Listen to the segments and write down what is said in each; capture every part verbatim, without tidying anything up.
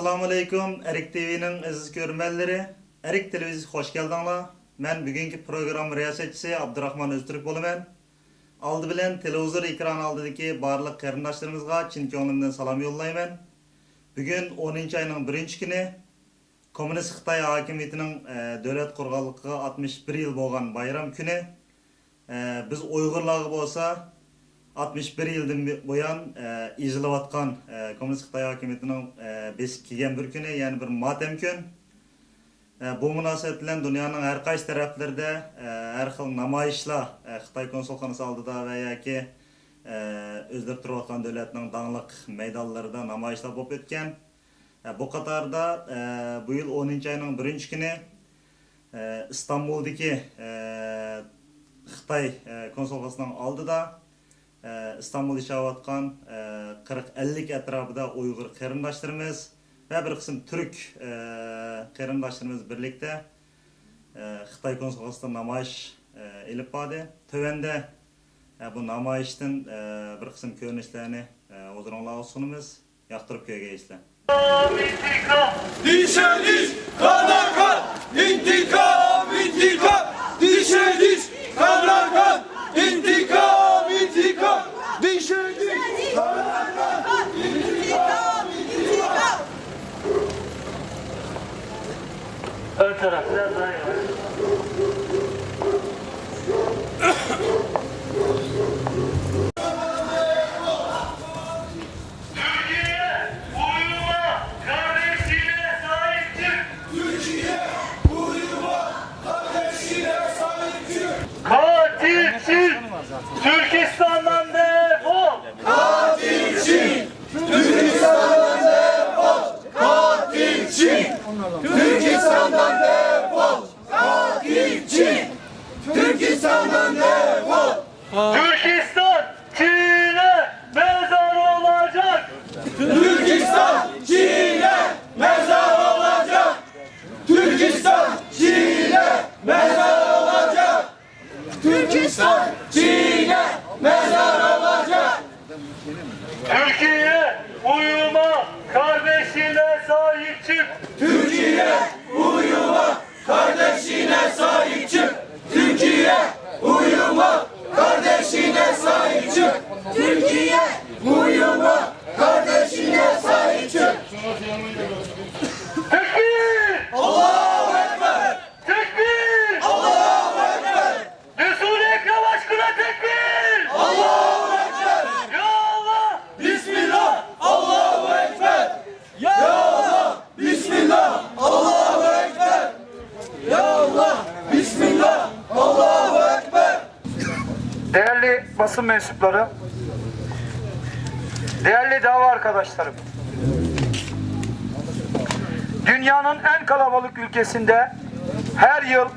ئەسسالامۇئەلەيكۇم، ئەرك تىۋىنىڭ ئەزىز كۆرۈرمەنلىرى، ئەرك تېلېۋىزىيىسىگە خۇش كەلدىڭلار. مەن بۈگۈنكى پروگرامما رىياسەتچىسى ئابدۇراخمان ئۆزتۈرك بولىمەن. ئالدى بىلەن تېلېۋىزور ئېكرانى ئالدىدىكى بارلىق قېرىنداشلىرىمىزغا چىن كۆڭلۈمدىن سالام يوللايمەن. بۈگۈن ئونىنچى ئاينىڭ بىرىنچى كۈنى. كوممۇنىست خىتاي ھاكىمىيىتىنىڭ، ئە، دۆلەت قۇرغانلىقىغا ئاتمىش بىر يىل بولغان بايرام كۈنى. ئە، بىز ئۇيغۇرلارغا بولسا ئاتمىش بىر يىلدىن بۇيان، ئە، ئېزىلىۋاتقان، ئە، كوممۇنىست خىتاي ھاكىمىيىتىنىڭ، ئە، بېسىپ كىيگەن بىر كۈنى، يەنى بىر ماتەم كۈن. ئە، بۇ مۇناسىۋەت بىلەن دۇنيانىڭ ھەر قايسى تەرەپلىرىدە، ئە، ھەر خىل نامايىشلار، ئە، خىتاي كونسۇلخانىسى ئالدىدا ۋە ياكى، ئە، ئۆزلىرى تۇرۇۋاتقان دۆلەتنىڭ داڭلىق مەيدانلىرىدا نامايىشلار بولۇپ ئۆتكەن. ئە، بۇ قاتاردا، ئە، بۇ يىل ئونىنچى ئاينىڭ بىرىنچى كۈنى، ئە، ئىستانبۇلدىكى، ئە، خىتاي، ئە، كونسۇلخانىسىنىڭ ئالدىدا، ئە، ئىستانبۇلدا ياشاۋاتقان، ئە، قىرىق ئەللىك ئەتراپىدا ئۇيغۇر قېرىنداشلىرىمىز ۋە بىر قىسىم تۈرك، ئە، قېرىنداشلىرىمىز بىرلىكتە، ئە، خىتاي كونسۇلخانىسىدا نامايىش، ئە، ئېلىپ باردى. تۆۋەندە، ئە، بۇ نامايىشتىن، ئە، بىر قىسىم كۆرۈنۈشلەرنى، ئە، ھۇزۇرۇڭلارغا سۇنىمىز. ياقتۇرۇپ كۆرگەيسىلەر. دىشەنىش، قاراقان، ئىنتىقام، ئىنتىقام. دىشەنىش، قاراقان، ئىنتىقام، ئىنتىقام. دىشەنىش، قاراقان، ئىنتىقام، ئىنتىقام. Ön taraf biraz daha yavaş. Türkiye, uyuma, kardeşine sahip çık. Türkiye, uyuma, kardeşine sahip çık. Katil Çin, Türkistan'dan defol. Katil Çin, Türkistan'dan defol. Katil Çin, Türkistan'dan defol. Katil Çin, Türkistan'dan defol. Türkistan Çin'e mezar olacak. Türkistan Çin'e mezar olacak. Türkistan Çin'e mezar olacak. Türkistan Çin'e mezar olacak. Türkiye, uyuma, kardeşine sahip çık. Türkiye, uyuma, kardeşine sahip çık. Türkiye, uyuma, kardeşine sahip çık. Türkiye, uyuma, kardeşine sahip çık. Tekbir! Allahu Ekber! Tekbir! Allahu Ekber! Resul-i Ekrem aşkına tekbir! Allahu Ekber! Ya Allah! Bismillah! Allahu Ekber! Ya Allah! Bismillah! Allahu Ekber! Ya Allah! Bismillah! Allahu Ekber! Değerli basın mensupları, değerli dava arkadaşlarım, dünyanın en kalabalık ülkesinde her yıl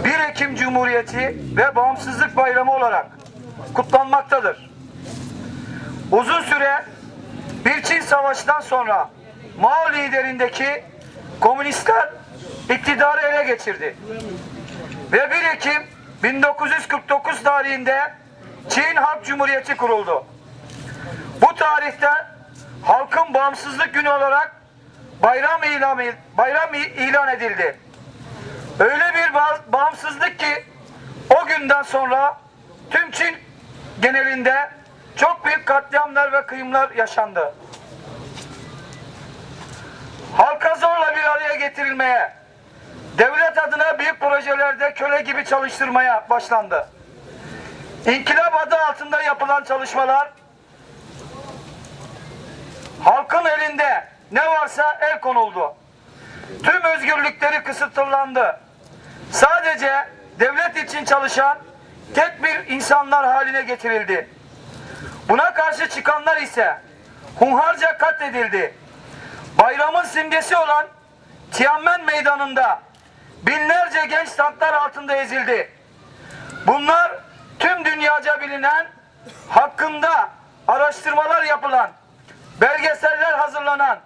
bir Ekim Cumhuriyeti ve Bağımsızlık Bayramı olarak kutlanmaktadır. Uzun süre bir Çin Savaşı'ndan sonra Mao liderindeki komünistler iktidarı ele geçirdi. Ve bir Ekim bin dokuz yüz kırk dokuz tarihinde Çin Halk Cumhuriyeti kuruldu. Bu tarihte halkın bağımsızlık günü olarak bayram ilan, bayram i- ilan edildi. Öyle bir ba- bağımsızlık ki o günden sonra tüm Çin genelinde çok büyük katliamlar ve kıyımlar yaşandı. Halka zorla bir araya getirilmeye, devlet adına büyük projelerde köle gibi çalıştırmaya başlandı. İnkılap adı altında yapılan çalışmalar halkın elinde ne varsa el konuldu. Tüm özgürlükleri kısıtlandı. Sadece devlet için çalışan tek bir insanlar haline getirildi. Buna karşı çıkanlar ise hunharca katledildi. Bayramın simgesi olan Tiananmen Meydanı'nda binlerce genç tanklar altında ezildi. Bunlar tüm dünyaca bilinen, hakkında araştırmalar yapılan, belgeseller hazırlanan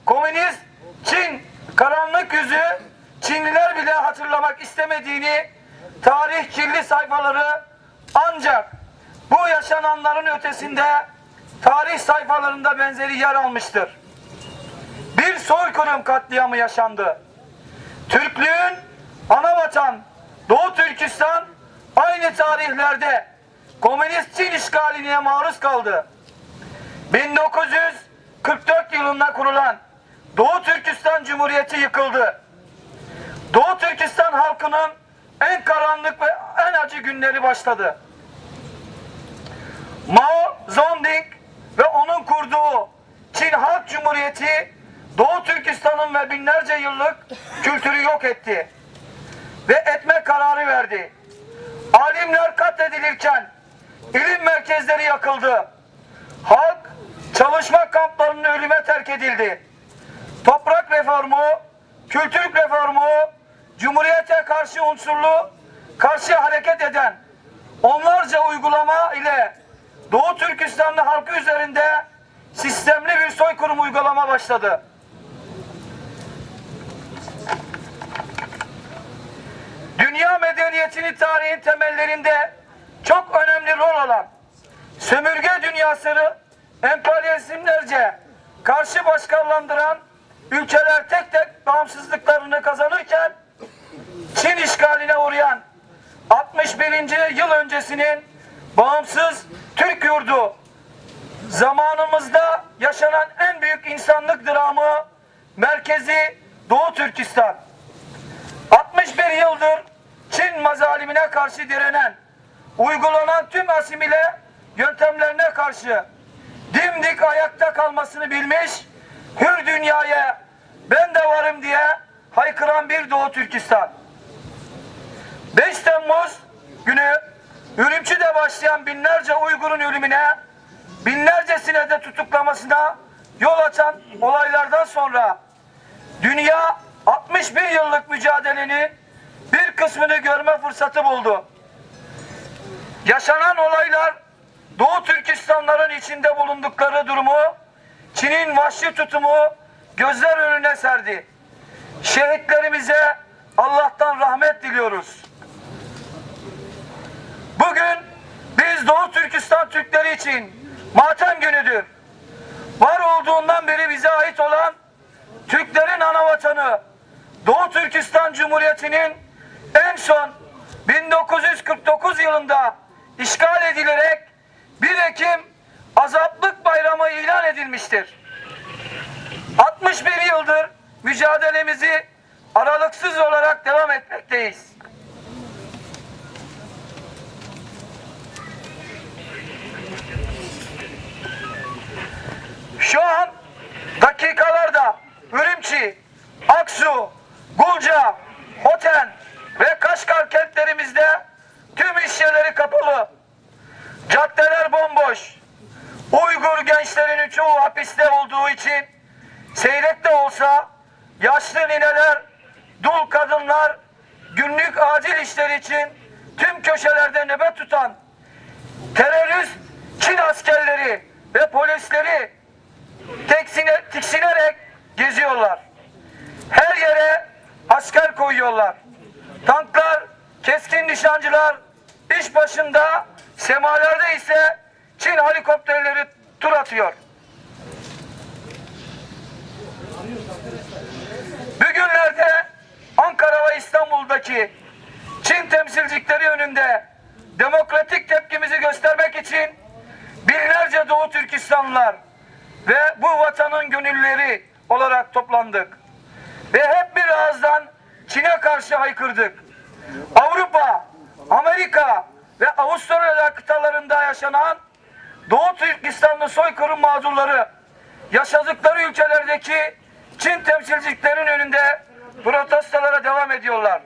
komünist Çin karanlık yüzü Çinliler bile hatırlamak istemediğini tarih kirli sayfaları ancak bu yaşananların ötesinde tarih sayfalarında benzeri yer almıştır. Bir bir soykırım katliamı yaşandı. Türklüğün ana vatan Doğu Türkistan aynı tarihlerde komünist Çin işgaline maruz kaldı. bin dokuz yüz kırk dört yılında kurulan Doğu Türkistan Cumhuriyeti yıkıldı. Doğu Türkistan halkının en karanlık ve en acı günleri başladı. Mao Zedong ve onun kurduğu Çin Halk Cumhuriyeti Doğu Türkistan'ın ve binlerce yıllık kültürü yok etti ve etme kararı verdi. Alimler katledilirken ilim merkezleri yakıldı. Halk çalışma kamplarının ölüme terk edildi. Toprak reformu, kültür reformu, cumhuriyete karşı unsurlu, karşı hareket eden onlarca uygulama ile Doğu Türkistanlı halkı üzerinde sistemli bir soykırım uygulama başladı. Dünya medeniyetinin tarihin temellerinde çok önemli rol olan sömürge dünyası emperyalizmlerce karşı başkallandıran ülkeler tek tek bağımsızlıklarını kazanırken Çin işgaline uğrayan altmış birinci yıl öncesinin bağımsız Türk yurdu zamanımızda yaşanan en büyük insanlık dramı merkezi Doğu Türkistan. altmış bir yıldır Çin mazalimine karşı direnen, uygulanan tüm asimile yöntemlerine karşı dimdik ayakta kalmasını bilmiş, hür dünyaya ben de varım diye haykıran bir Doğu Türkistan. beş Temmuz günü Ürümçi'de başlayan binlerce Uygur'un ölümüne, binlercesine de tutuklamasına yol açan olaylardan sonra dünya altmış bir yıllık mücadelenin bir kısmını görme fırsatı buldu. Yaşanan olaylar Doğu Türkistanların içinde bulundukları durumu, Çin'in vahşi tutumu gözler önüne serdi. Şehitlerimize Allah'tan rahmet diliyoruz. Bugün biz Doğu Türkistan Türkleri için matem günüdür. Var olduğundan beri bize ait olan Türklerin ana vatanı Doğu Türkistan Cumhuriyeti'nin en son bin dokuz yüz kırk dokuz yılında işgal edilerek bir Ekim Azaplık Bayramı ilan edilmiştir. altmış bir yıldır mücadelemizi aralıksız olarak devam etmekteyiz. Şu an dakikalarda Ürümçi, Aksu, Gulca, Hoten ve Kaşgar kentlerimizde tüm iş yerleri kapalı. Caddeler bomboş. Uygur gençlerinin çoğu hapiste olduğu için seyrek de olsa yaşlı nineler, dul kadınlar günlük acil işleri için tüm köşelerde nöbet tutan terörist Çin askerleri ve polisleri teksine-, tiksinerek geziyorlar. Her yere asker koyuyorlar. Tanklar, keskin nişancılar iş başında, semalarda ise Çin helikopterleri tur atıyor. Bugünlerde Ankara ve İstanbul'daki Çin temsilcilikleri önünde demokratik tepkimizi göstermek için binlerce Doğu Türkistanlılar ve bu vatanın gönüllüleri olarak toplandık. Ve hep bir ağızdan Çin'e karşı haykırdık. Avrupa, Amerika ve Avustralya kıtalarında yaşanan Doğu Türkistanlı soykırım mağdurları yaşadıkları ülkelerdeki Çin temsilciliklerinin önünde protestolara devam ediyorlar.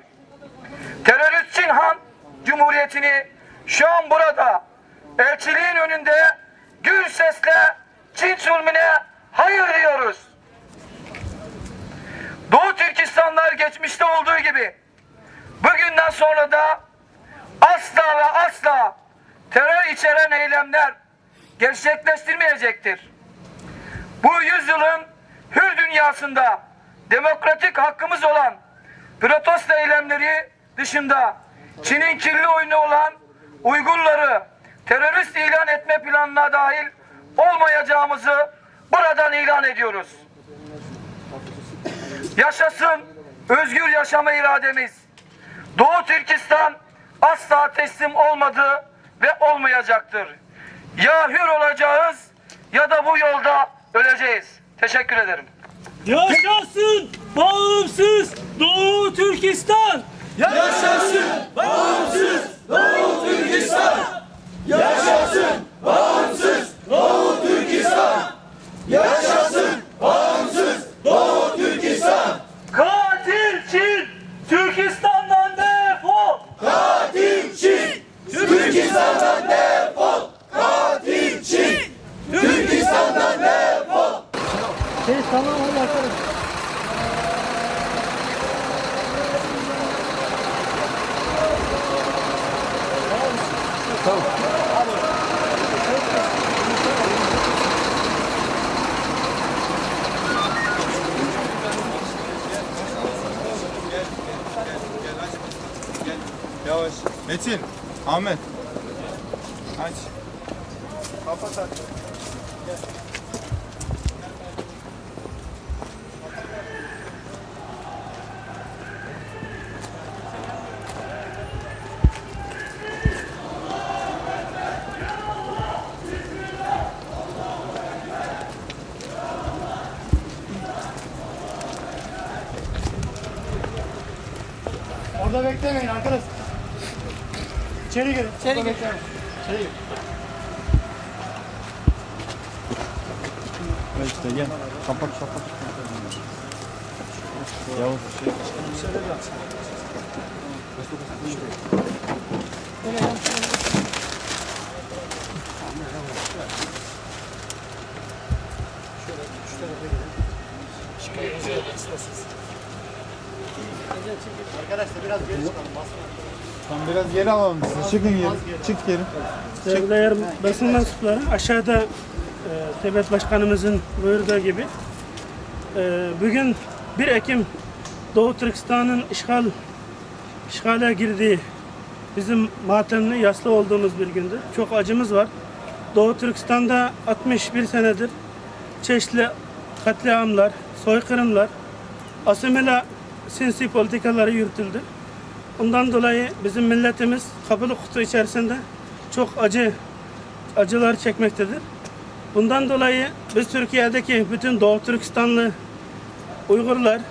Terörist Çin Han Cumhuriyeti'ni şu an burada elçiliğin önünde gür sesle Çin zulmüne hayır diyoruz. Doğu Türkistanlar geçmişte olduğu gibi bugünden sonra da asla ve asla terör içeren eylemler gerçekleştirmeyecektir. Bu yüzyılın hür dünyasında demokratik hakkımız olan protesto eylemleri dışında Çin'in kirli oyunu olan Uygurları terörist ilan etme planına dahil olmayacağımızı buradan ilan ediyoruz. Yaşasın özgür yaşama irademiz. Doğu Türkistan asla teslim olmadı ve olmayacaktır. Ya hür olacağız ya da bu yolda öleceğiz. Teşekkür ederim. Yaşasın bağımsız Doğu Türkistan! Yaşasın bağımsız Doğu Türkistan! Yaşasın bağımsız Doğu Türkistan! Yaşasın bağımsız Doğu Türkistan! Katil Çin! Türkistan'dan defol! Katil Çin! Türkistan'dan defol! Katil Çin! Türkistan'dan defol! Şey, tamam, hadi bakalım. Tamam. Yavaş. Metin, Ahmet. Aç. Kapat artık. Gel. Orada beklemeyin arkadaş. İçeri girin. İçeri girin. Beklemeyin. İçeri girin. Gel işte, gel. Kapat, kapat. Yavuz. Arkadaşlar, biraz geri çıkalım. Tam biraz geri alalım sizi. Çıkın geri. Çık geri. Saygıdeğer basın mensupları, aşağıda, e, devlet başkanımızın buyurduğu gibi, e, bugün bir Ekim Doğu Türkistan'ın işgal, işgale girdiği bizim matemli, yaslı olduğumuz bir gündür. Çok acımız var. Doğu Türkistan'da altmış bir senedir çeşitli katliamlar, soykırımlar, asimile sinsi politikaları yürütüldü. Bundan dolayı bizim milletimiz kapalı kutu içerisinde çok acı, acılar çekmektedir. Bundan dolayı biz Türkiye'deki bütün Doğu Türkistanlı Uygurlar,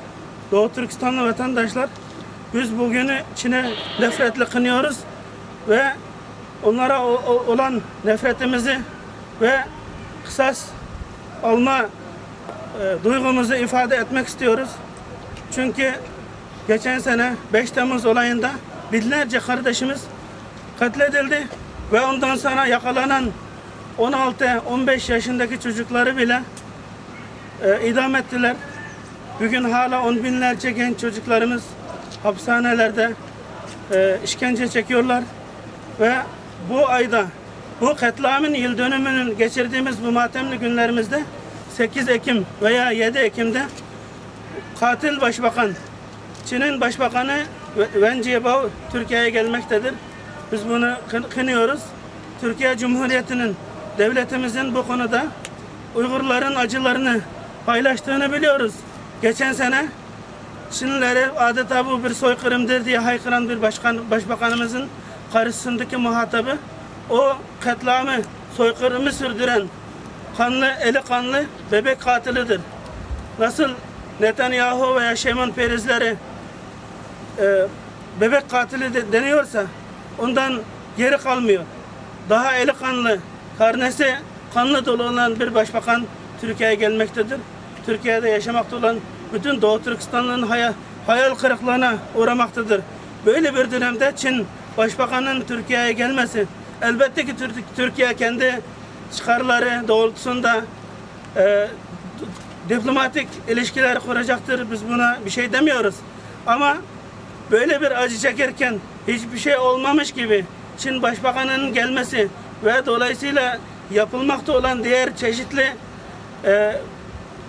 Doğu Türkistanlı vatandaşlar, biz bugünü Çin'e nefretle kınıyoruz ve onlara o-, o-, olan nefretimizi ve kısas alma, e, duygumuzu ifade etmek istiyoruz. Çünkü geçen sene beş Temmuz olayında binlerce kardeşimiz katledildi ve ondan sonra yakalanan on altı, on beş yaşındaki çocukları bile, e, idam ettiler. Bugün hala on binlerce genç çocuklarımız hapishanelerde, e, işkence çekiyorlar. Ve bu ayda, bu katliamın yıl dönümünün geçirdiğimiz bu matemli günlerimizde sekiz Ekim veya yedi Ekim'de katil başbakan, Çin'in başbakanı Wen Jiabao Türkiye'ye gelmektedir. Biz bunu kın-, kınıyoruz. Türkiye Cumhuriyeti'nin, devletimizin bu konuda Uygurların acılarını paylaştığını biliyoruz. Geçen sene Çinlileri adeta bu bir soykırımdır diye haykıran bir başkan, başbakanımızın karşısındaki muhatabı o katliamı, soykırımı sürdüren kanlı, eli kanlı bebek katilidir. Nasıl Netanyahu veya Şimon Peresleri, e, bebek katili de deniyorsa, ondan geri kalmıyor. Daha eli kanlı, karnesi kanla dolu olan bir başbakan Türkiye'ye gelmektedir. Türkiye'de yaşamakta olan bütün Doğu Türkistanlıların haya-, hayal kırıklığına uğramaktadır. Böyle bir dönemde Çin başbakanının Türkiye'ye gelmesi, elbette ki Türk-, Türkiye kendi çıkarları doğrultusunda, e, diplomatik ilişkiler kuracaktır. Biz buna bir şey demiyoruz. Ama böyle bir acı çekerken hiçbir şey olmamış gibi Çin Başbakanı'nın gelmesi ve dolayısıyla yapılmakta olan diğer çeşitli, e,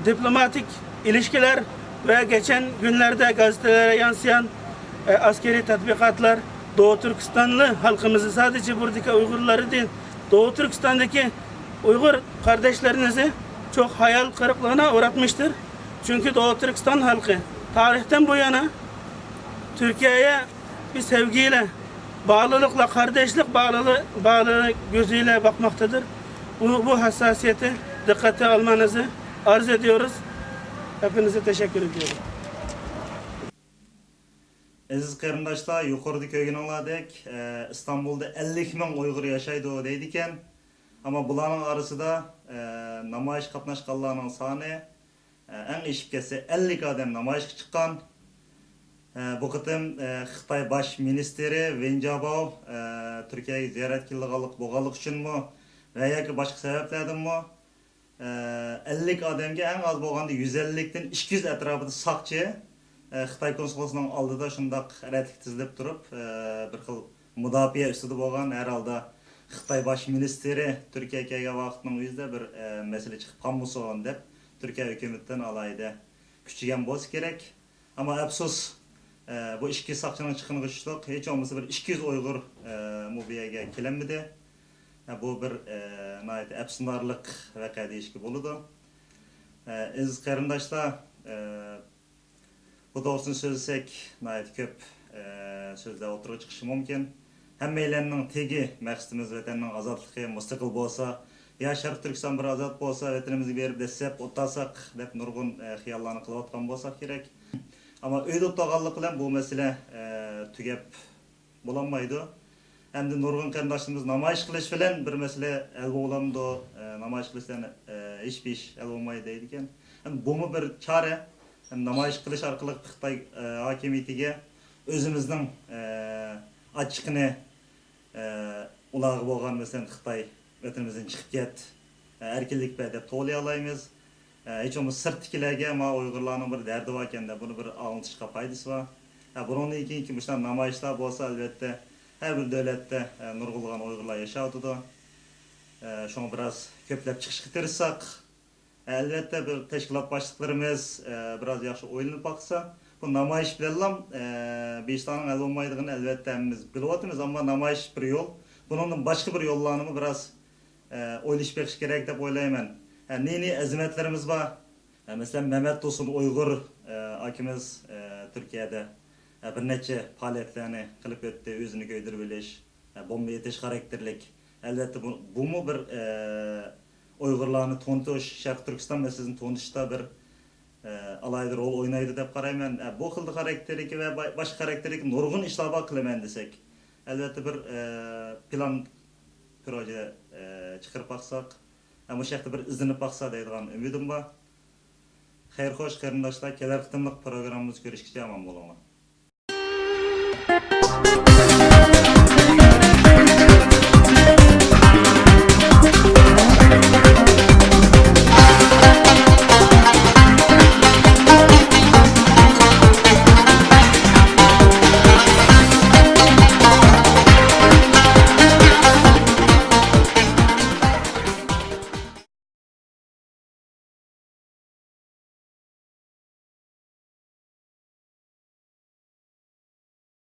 diplomatik ilişkiler ve geçen günlerde gazetelere yansıyan, e, askeri tatbikatlar Doğu Türkistanlı halkımızı, sadece buradaki Uygurları değil, Doğu Türkistan'daki Uygur kardeşlerinizi çok hayal kırıklığına uğratmıştır. Çünkü Doğu Türkistan halkı tarihten bu yana Türkiye'ye bir sevgiyle, bağlılıkla, kardeşlik bağlılığı, bağlılığı gözüyle bakmaktadır. Bu, bu hassasiyeti dikkate almanızı arz ediyoruz. Hepinize teşekkür ediyorum. ئەزىز قېرىنداشلار، يۇقىرىدا كۆرگىنىڭلاردەك، ئە، ئىستانبۇلدا ئەللىك مىڭ ئۇيغۇر ياشايدۇ دەيدىكەن. ئەمما بۇلارنىڭ ئارىسىدا، ئە، نامايىشقا قاتناشقانلارنىڭ سانى، ئە، ئەڭ ئېشىپ كەتسە ئەللىك ئادەم نامايىشقا چىققان. ئە، بۇ قېتىم، ئە، خىتاي باش مىنىستىرى ۋېن جياباۋ، ئە، تۈركىيەگە زىيارەتكە كېلىدىغانلىق بولغانلىقى ئۈچۈنمۇ ۋە ياكى باشقا سەۋەبلەردىنمۇ، ئەللىك ئادەمگە ئەڭ ئاز بولغاندا يۈز ئەللىكتىن ئىككى يۈز ئەتراپىدا ساقچى، ئە، خىتاي كونسۇلخانىسىنىڭ ئالدىدا شۇنداق رەتكە تىزىلىپ تۇرۇپ، ئە، بىر خىل مۇداپىئە ئۈستىدە بولغان. ھەر ھالدا خىتاي باش مىنىستىرى تۈركىيەگە كەلگەن ۋاقىتنىڭ ئۆزىدە بىر، ئە، مەسىلە چىقىپ قالمىسۇن دەپ، تۈركىيە ھۆكۈمىتىدىن ئالاھىدە كۈچىگەن بولسا كېرەك. ئەمما ئەپسۇس، ئە، بۇ ئىككى ساقچىنىڭ چىققىنىغا چۈشتۇق. ھېچ بولمىسا بىر ئىككى يۈز ئۇيغۇر، ئە، مۇ بۇ يەرگە كېلەلمىدى. ئە، بۇ بىر، ئە، ناھايىتى ئەپسۇسلىنارلىق ۋەقە دېيىشكە بولىدۇ. ئە، ئەزىز قېرىنداشلار، ئە، بۇ توغرىسىدا سۆزلىسەك، ناھايىتى كۆپ، ئە، سۆزلەر ئوتتۇرىغا چىقىشى مۇمكىن. ھەممەيلەننىڭ تېگى، مەقسىتىمىز ۋەتەننىڭ ئازادلىقى، مۇستەقىل بولسا، يا شەرقىي تۈركىستان بىر ئازاد بولسا، ۋەتىنىمىزگە بېرىپ دەسسەپ ئولتۇرساق دەپ نۇرغۇن، ئە، خىياللارنى قىلىۋاتقان بولساق كېرەك. ئەمما ئۆيدە ئولتۇرغانلىق بىلەن بۇ مەسىلە، ئە، تۈگەپ بولالمايدۇ. ئەمدى نۇرغۇن قېرىنداشلىرىمىز نامايىش قىلىش بىلەن بىر مەسىلە ھەل بولامدۇ؟ ئە، نامايىش قىلىش بىلەن، ئە، ھېچبىر ئىش ھەل بولمايدۇ دەيدىكەن. ئەمدى بۇمۇ بىر چارە. ئەمدى نامايىش قىلىش ئارقىلىق خىتاي، ئە، ھاكىمىيىتىگە ئۆزىمىزنىڭ، ئە، ئاچچىقىنى، ئە، ئۇلارغا بولغان، مەسىلەن، خىتاي ۋەتىنىمىزدىن چىقىپ كەت، ئە، ئەركىنلىك بەر دەپ توۋلىيالايمىز. ئە، ھېچ بولمىسا سىرتتىكىلەرگە ما ئۇيغۇرلارنىڭ بىر دەردى باركەن دەپ بۇنى بىر ئاڭلىتىشقا پايدىسى بار. ئە، بۇنىڭدىن كېيىنكى مۇشۇنداق نامايىشلار بولسا، ئەلۋەتتە، ھەر بىر دۆلەتتە، ئە، نۇرغۇنلىغان ئۇيغۇرلار ياشاۋاتىدۇ. ئە، شۇڭا بىراز كۆپلەپ چىقىشقا تىرىشساق، ئەلۋەتتە، بىر تەشكىلات باشلىقلىرىمىز، ئە، بىراز ياخشى ئويلىنىپ باقسا، بۇ نامايىش بىلەنلا، ئە، بىر ئىشلارنىڭ ھەل بولمايدىغىنىنى، ئەلۋەتتە، ھەممىمىز بىلىۋاتىمىز. ئەمما نامايىش بىر يول، بۇنىڭدىن باشقا بىر يوللارنىمۇ بىراز، ئە، ئويلىشىپ بېقىش كېرەك دەپ ئويلايمەن. ئە، نى-نى ئەزىمەتلىرىمىز بار. ئە، مەسىلەن، مەمەت تۇرسۇن ئۇيغۇر، ئە، ئاكىمىز، ئە، تۈركىيەدە، ئە، بىر نەچچە پائالىيەتلەرنى قىلىپ ئۆتتى، ئۆزىنى كۆيدۈرۈۋېلىش، ئە، بومبا ئېتىش خاراكتېرلىك. ئەلۋەتتە، بۇ، بۇمۇ بىر، ئە، ئۇيغۇرلارنى تونۇتۇش، شەرقىي تۈركىستان مەسىلىسىنى تونۇتۇشتا بىر، ئە، ئالاھىدە رول ئوينايدۇ دەپ قارايمەن. ئە، بۇ خىلدا خاراكتېرلىكى ۋە با-، باشقا خاراكتېرلىكى نۇرغۇن ئىشلار بار قىلىمەن دېسەك. ئەلۋەتتە، بىر، ئە، پىلان، پروژە، ئە، چىقىرىپ باقساق، ئە، مۇشۇ ھەقتە بىر ئىزدىنىپ باقسا دەيدىغان ئۈمىدىم بار. خەير خوش، قېرىنداشلار، كېلەر قېتىملىق پروگراممىمىزدا كۆرۈشكىچە ئامان بولۇڭلار.